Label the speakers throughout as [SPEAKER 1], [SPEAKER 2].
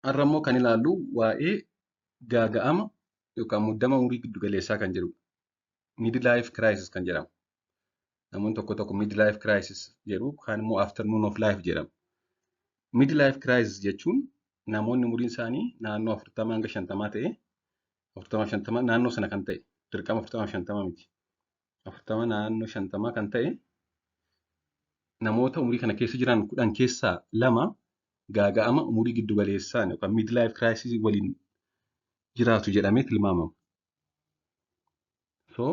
[SPEAKER 1] Har'a immoo kan ilaallu waa'ee gaaga'ama yookaan muddama umurii giddu galeessaa kan jedhudha. Midlife crisis kan jedhamu. Namoonni tokko tokko midlife crisis jedhu, kaan immoo afternoon of life jedhama. Midlife crisis jechuun namoonni umuriin isaanii naannoo 40 hanga 50 ta'e, 40 50 naannoo sana kan ta'e, dirqama 40 50 miti. 40 naannoo 50 kan ta'e, namoota umurii kana keessa jiran 10 keessaa 2 gaaga'ama umurii giddu galeessaan yookaan midlife crisis waliin jiraatu jedhamee tilmaamama. So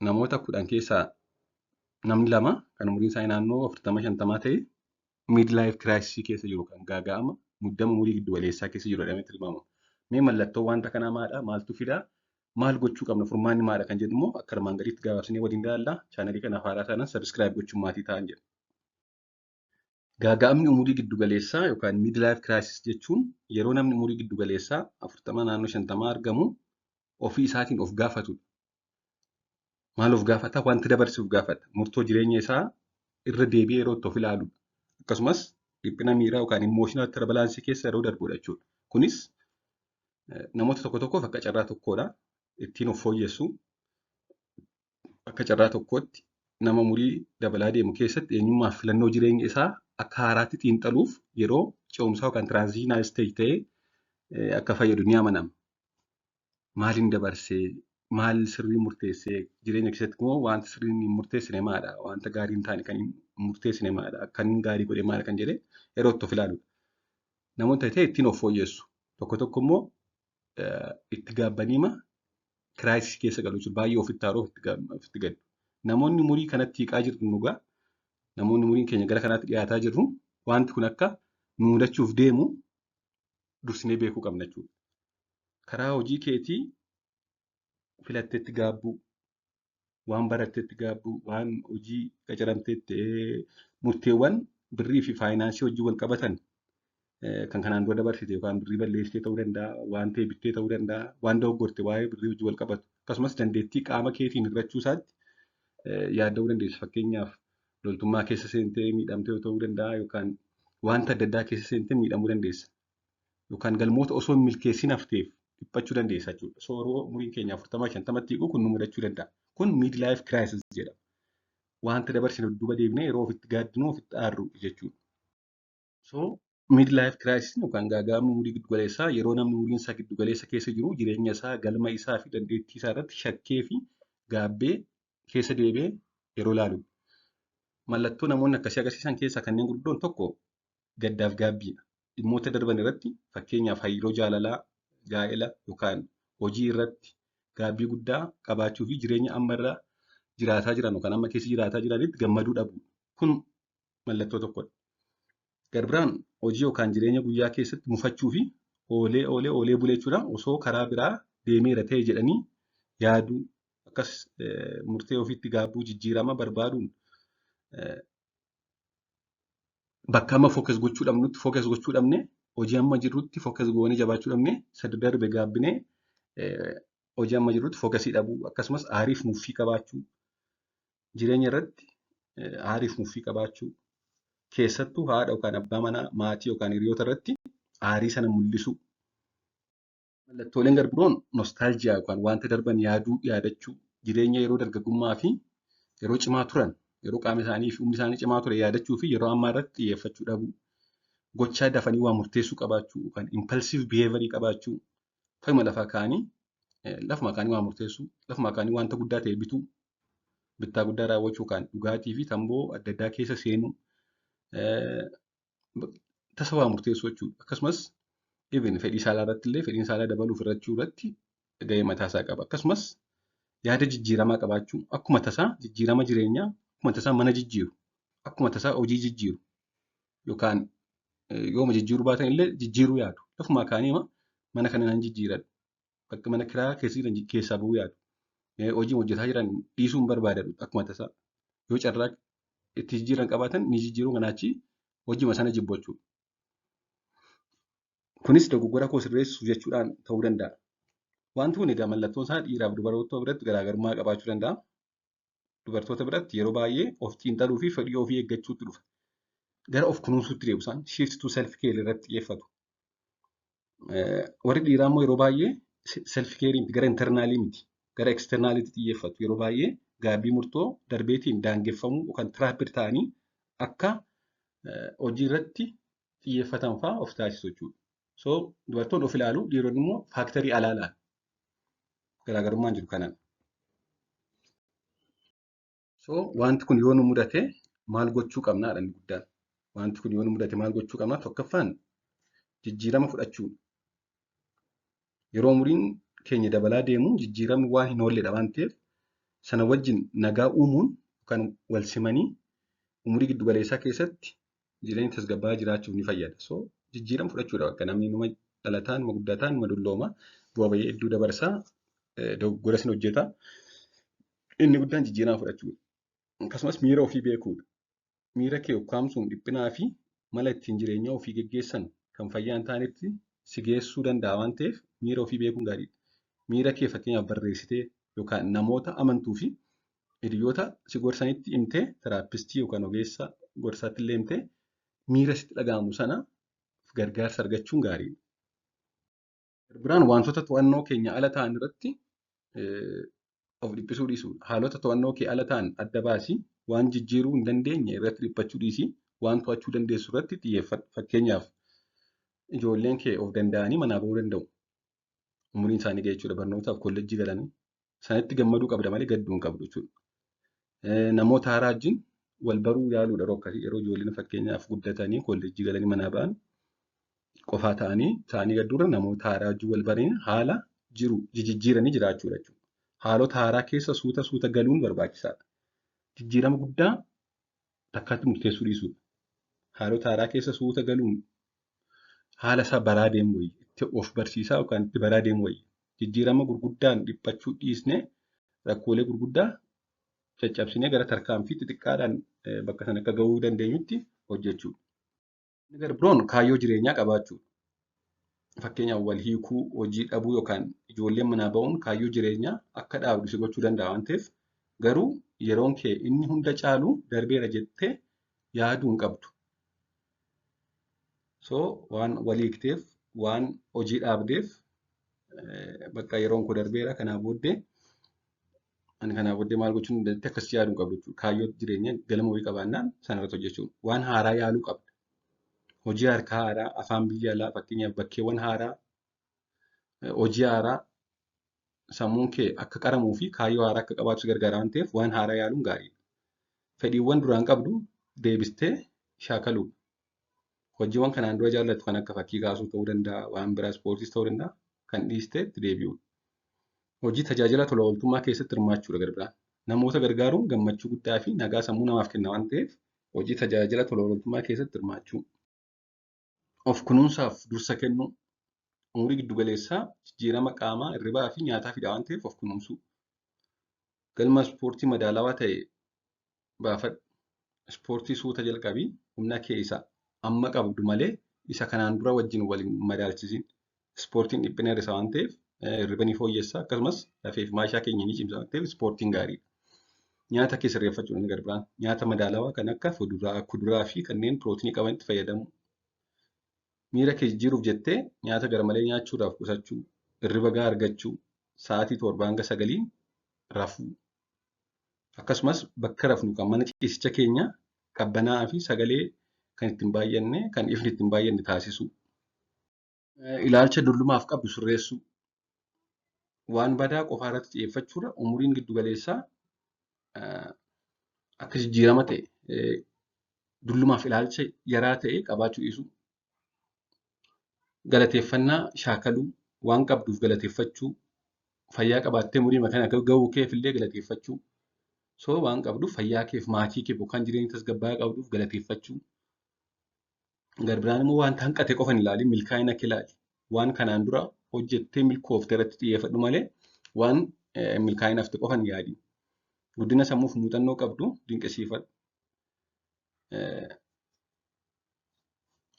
[SPEAKER 1] namoota 10 keessaa namni 2 kan umuriin isaanii naannoo 40 50 ta'e midlife crisis keessa jiru, kan gaaga'ama muddama umurii giddu galeessaa keessa jiru jedhamee tilmaamama. Mee mallattoo wanta kanaa maadha? Maaltu fidaa? Maal gochuu qabna? Furmaanni maadha kan jedhu immoo akka armaan gadiitti gabaabsinee waliin ilaalla. Chaanalii kanaaf haaraa taanaan subscribe gochuun maatii ta'an jedha. Gaaga'amni umurii giddu galeessaa yookaan midlife crisis jechuun yeroo namni umurii giddu galeessaa 40 naannoo 50 argamu ofii isaatiin of gaafatudha. Maal of gaafata? Wanta dabarse of gaafata. Murtoo jireenya isaa irra deebi'ee yeroo itti of ilaaludha. Akkasumas dhiphina miiraa yookaan emotional turbulence keessa yeroo darbudha jechuudha. Kunis namoota tokko tokkoof akka carraa tokkodha. Ittiin of fooyyessu. Akka carraa tokkootti nama umurii dabalaa deemu keessatti eenyummaa fi filannoo jireenya isaa akka haaraatti xiinxaluuf yeroo ce'umsaa yookaan transitional stage ta'ee akka fayyadu ni amanama. Maaliin dabarsee? Maal sirrii murteessee? Jireenya keessatti immoo wanta sirrii hin murteessine maadha? Wanta gaarii hin taane kan hin murteessine maadha? Kan gaarii godhe maadha kan jedhee yeroo itti of ilaaludha. Namoota ta'e ittiin of fooyyessu. Tokko tokko immoo itti gaabbaniima crisis keessa galu jechuudha. Baay'ee ofitti haaroo, ofitti gaddu. Namoonni umurii kanatti hiiqaa jirru dhugaa, namoonni umuriin keenya gara kanaatti dhiyaataa jirru, wanti kun akka nu mudachuuf deemu dursinee beekuu qabna jechuudha. Karaa hojii keetii filatteetti gaabbuu, waan barattetti gaabbuu, waan hojii qacaramteetti, murteewwan birrii fi faayinaansii wajjin wal qabatan kan kanaan dura dabarsite yookaan birrii balleessitee ta'uu danda'a, waan ta'e bittee ta'uu danda'a, waan dogoggorte waa'ee birrii wajjin wal qabatu. Akkasumas dandeettii qaama keetiin hir'achuu isaatti yaadda'uu dandeessa. Fakkeenyaaf, loltummaa keessa seentee miidhamtee ta'uu danda'a yookaan wanta adda addaa keessa seentee miidhamuu dandeessa. Yookaan galmoota osoo hin milkeessin hafteef dhiphachuu dandeessa jechuudha. So yeroo umuriin keenya 40 50tti hiiqu kun nu mudachuu danda'a. Kun midlife crisis jedhama. Wanta dabarsine dudduuba deebinee yeroo ofitti gaaddinu, ofitti aarru jechuudha. So midlife crisis yookaan gaaga'amni umurii giddu galeessaa yeroo namni umuriin isaa giddu galeessa keessa jiru jireenya isaa, galma isaa fi dandeettii isaa irratti shakkee fi gaabbee keessa deebi'ee yeroo ilaaludha. Mallattoo namoonni akkasii agarsiisan keessaa kanneen gurguddoon tokko gaddaaf gaabbiidha. Dhimmoota darban irratti, fakkeenyaaf hariiroo jaalalaa, gaa'ela yookaan hojii irratti gaabbii guddaa qabaachuu fi jireenya amma irra jiraataa jiran yookaan amma keessa jiraataa jiranitti gammaduu dhabu. Kun mallattoo tokkodha. Garbiraan hojii yookaan jireenya guyyaa keessatti mufachuu fi oolee oolee oolee bulee jechuudha. Osoo karaa biraa deemeera ta'e jedhanii yaaduu, akkas murtee ofiitti gaabbuu, jijjiirama barbaaduun bakka amma focus gochuu dhabnutti focus gochuu dhabne, hojii amma jirrutti focus goonee jabaachuu dhabne, isa darbe gaabbinee hojii amma jirrutti focusii dhabuu, akkasumas aariif muffii qabaachuu, jireenya irratti aariif muffii qabaachuu, keessattuu haadha yookaan abbaa manaa, maatii yookaan hiriyoota irratti aarii sana mul'isuu. Mallattooleen garbiroon nostalgia yookaan wanta darban yaaduu, yaadachuu, jireenya yeroo dargaggummaa fi yeroo cimaa turan, yeroo qaama isaanii fi humni isaanii cimaa ture yaadachuu fi yeroo ammaa irratti xiyyeeffachuu dhabuu. Gochaa dafanii waa murteessuu qabaachuu yookaan impulsive behavior qabaachuu, fayyuma lafaa ka'anii lafuma ka'anii waa murteessuu, lafuma ka'anii wanta guddaa ta'e bituu, bittaa guddaa raawwachuu yookaan dhugaatii fi tamboo adda addaa keessa seenuu, tasa waa murteessuu jechuudha. Akkasumas even fedhii saalaa irratti illee fedhiin saalaa dabaluuf hir'achuu irratti gahee mataa isaa qaba. Akkasumas yaada jijjiiramaa qabaachuu, akkuma tasaa jijjiirama jireenyaa, akkuma tasaa mana jijjiiru, akkuma tasaa hojii jijjiiru yookaan yooma jijjiiruu baatan illee jijjiiruu yaadu. Lafumaa ka'anii mana kana nan jijjiiradha. Bakka mana kiraa keessa jiran keessaa bahuu yaadu. Hojii hojjetaa jiran dhiisuu hin barbaadan akkuma tasaa. Yoo carraa itti jijjiiran qabaatan ni jijjiiruu, kanaa achi hojii sana jibbu jechuudha. Kunis dogoggora koo sirreessuuf jechuudhaan ta'uu danda'a. Wanti kun egaa mallattoon isaa dhiiraaf dubartoota biratti garaagarummaa qabaachuu danda'a. Dubartoota biratti yeroo baay'ee of xiinxaluu fi fedhii ofii eeggachuutti dhufa. Gara of kunuunsuutti deebisan, shift to self care irratti xiyyeeffatu. Warri dhiiraa immoo yeroo baay'ee self care miti, gara internaalii miti, gara externaaliitti xiyyeeffatu. Yeroo baay'ee gaabbii murtoo darbeetiin daangeffamuu yookaan trapped ta'anii akka hojii irratti xiyyeeffatan fa'aa of taasisu jechuudha. So dubartoonni of ilaalu, dhiironni immoo factorii alaa ilaalu. Garaagarummaan jiru kanadha. So wanti kun yoo nu mudate maal gochuu qabnaadha inni guddaan. Wanti kun yoo nu mudate maal gochuu qabnaa? Tokkoffaan jijjiirama fudhachuudha. Yeroo umuriin keenya dabalaa deemu jijjiiramni waan hin oolledha waan ta'eef sana wajjin nagaa uumuun yookaan wal simanii umurii giddu galeessaa keessatti jireenya tasgabbaa'aa jiraachuuf ni fayyada. So jijjiirama fudhachuudha bakka namni numa dhalataa, numa guddataa, numa dullooma, bu'aa bahii hedduu dabarsaa, dogoggoras ni hojjeta. Inni guddaan jijjiirama fudhachuudha. Akkasumas miira ofii beekuudha. Miira kee ukkaamsuun dhiphinaa fi mala ittiin jireenya ofii geggeessan kan fayyaa hin taanetti si geessuu danda'a waan ta'eef miira ofii beekuun gaariidha. Miira kee fakkeenyaaf barreessitee yookaan namoota amantuu fi hiriyoota si gorsanitti himtee, therapist yookaan ogeessa gorsaatti illee himtee miira sitti dhaga'amu sana gargaarsa argachuun gaariidha. Biraan wantoota to'annoo keenya ala ta'an irratti of dhiphisuu dhiisuudha. Haalota to'annoo kee ala ta'an adda baasii waan jijjiiruu hin dandeenye irratti dhiphachuu dhiisii waan to'achuu dandeessu irratti xiyyeeffadhu. Fakkeenyaaf ijoolleen kee of danda'anii manaa bahuu danda'u. Umuriin isaanii ga'e jechuudha, barnootaaf kolleejjii galanii. Sanatti gammaduu qabda malee gadduu hin qabdu jechuudha. Namoota haaraa wajjin wal baruu yaaluudha yeroo akkasii, yeroo ijoolleen fakkeenyaaf guddatanii kolleejjii galanii manaa ba'an qofaa ta'anii gadduurra namoota haaraa wajjin wal baranii haala jiru jijjiiranii jiraachuudha jechuudha. Haalota haaraa keessa suuta suuta galuun barbaachisaadha. Jijjiirama guddaa takkaatti murteessuu dhiisuudha. Haalota haaraa keessa suuta galuun haala isaa baraa deemu wayya. Itti of barsiisaa yookaan itti baraa deemu wayya. Jijjiirama gurguddaan dhiphachuu dhiisnee rakkoolee gurguddaa caccabsinee gara tarkaanfii xixiqqaadhaan bakka sana akka gahuu dandeenyutti hojjechuudha. Inni gara biroon kaayyoo jireenyaa qabaachuudha. Fakkeenyaaf wal hiikuu, hojii dhabuu yookaan ijoolleen manaa ba'uun kaayyoo jireenyaa akka dhaabdu si gochuu danda'a waan ta'eef garuu yeroon kee inni hunda caalu darbeera jettee yaaduu hin qabdu. So waan wal hiikteef, waan hojii dhaabdeef bakka yeroon koo darbeera kanaa booddee ani kanaa booddee maal gochuu hin dandeenye akkas yaaduu hin qabdu jechuudha. Kaayyoo jireenyaa galma wayii qabaannaan sanarratti hojjechuudha. Waan haaraa yaaluu qabda. Hojii harkaa haaraa, afaan biyya alaa, fakkeenyaaf bakkeewwan haaraa, hojii haaraa sammuun kee akka qaramuu fi kaayyoo haaraa akka qabaatu si gargaara waan ta'eef waan haaraa yaaluun gaariidha. Fedhiiwwan duraan qabdu deebistee shaakaluudha. Hojiiwwan kanaan dura jaallattu kan akka fakkii kaasuu ta'uu danda'a, waan biraa ispoortiis ta'uu danda'a, kan dhiistee itti deebi'uudha. Hojii tajaajila tola ooltummaa keessatti hirmaachuudha gara biraan. Namoota gargaaruun gammachuu guddaa fi nagaa sammuu namaaf kenna waan ta'eef hojii tajaajila tola ooltummaa keessatti hirmaachuu. Of kunuunsaaf dursa kennuu. Umurii giddu galeessaa jijjiirama qaamaa, hirribaa fi nyaataa fida waan ta'eef of kunuunsuu. Galma ispoortii madaalawaa ta'e baafadhu. Ispoortii suuta jalqabii humna kee isa amma qabdu malee isa kanaan dura wajjin wal hin madaalchisiin. Ispoortiin dhiphina hir'isa waan ta'eef hirriba ni fooyyessa, akkasumas lafee fi maashaa keenya ni cimsa waan ta'eef ispoortiin gaariidha. Nyaata kee sirreeffachuudha inni gara biraan. Nyaata madaalawaa kan akka fuduraa, kuduraa fi kanneen pirootinii qabanitti fayyadamuu. Miira kee jijjiiruuf jettee nyaata garmalee nyaachuudhaaf qusachuu, hirriba gahaa argachuu, sa'aatii 7 hanga 9 rafuu. Akkasumas bakka rafnu kan mana ciisicha keenya qabbanaa'aa fi sagalee kan ittiin baay'anne, kan ifni ittiin baay'anne taasisuu. Ilaalcha dullumaaf qabdu sirreessuu. Waan badaa qofaa irratti xiyyeeffachuurra umuriin giddu galeessaa akka jijjiirama ta'e dullumaaf ilaalcha yaraa ta'e qabaachuu dhiisuu. Galateeffannaa shaakaluu, waan qabduuf galateeffachuu, fayyaa qabaattee umurii kana gahuu keef illee galateeffachuu. So waan qabduuf fayyaa keef, maatii keef yookaan jireenya tasgabbaa'aa qabduuf galateeffachuu. Gara biraan immoo wanta hanqate qofa hin ilaalin, milkaa'ina kee ilaali. Waan kanaan dura hojjettee milkoofte irratti xiyyeeffadhu malee waan milkaa'ina hafte qofa hin yaadin. Guddina sammuuf muuxannoo qabdu dinqisiifadhu.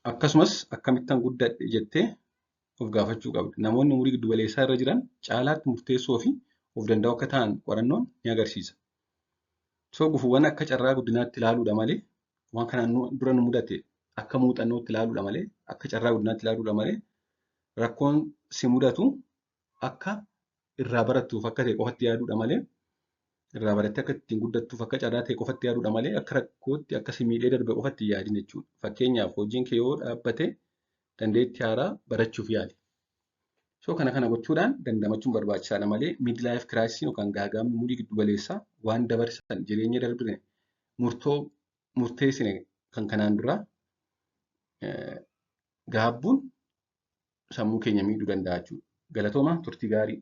[SPEAKER 1] Akkasumas akkamittan guddadhe jettee of gaafachuu qabda. Namoonni umurii giddu galeessaa irra jiran caalaatti murteessoo fi of danda'oo akka ta'an qorannoon ni agarsiisa. So gufuuwwan akka carraa guddinaatti ilaaluudha malee waan kanaan dura nu mudate akka muuxannootti ilaaluudha malee akka carraa guddinaatti ilaaluudha malee Rakkoon si mudatu akka irraa barattuuf akka ta'e qofatti yaaduudha malee, irraa barattee akka ittiin guddattuuf akka carraa ta'e qofatti yaaduudha malee, akka rakkootti akka si miidhee darbe qofatti hin yaadin jechuudha. Fakkeenyaaf, hojiin kee yoo dhaabbate dandeettii haaraa barachuuf yaali. So kana kana gochuudhaan dandamachuun barbaachisaadha malee, midlife crisis yookaan gaaga'amni umurii giddu galeessaa waan dabarsan, jireenya darbine, murtoo murteessine kan kanaan dura gaabbuun sammuu keenya miidhuu danda'a jechuudha. Galatooma, turtii gaarii.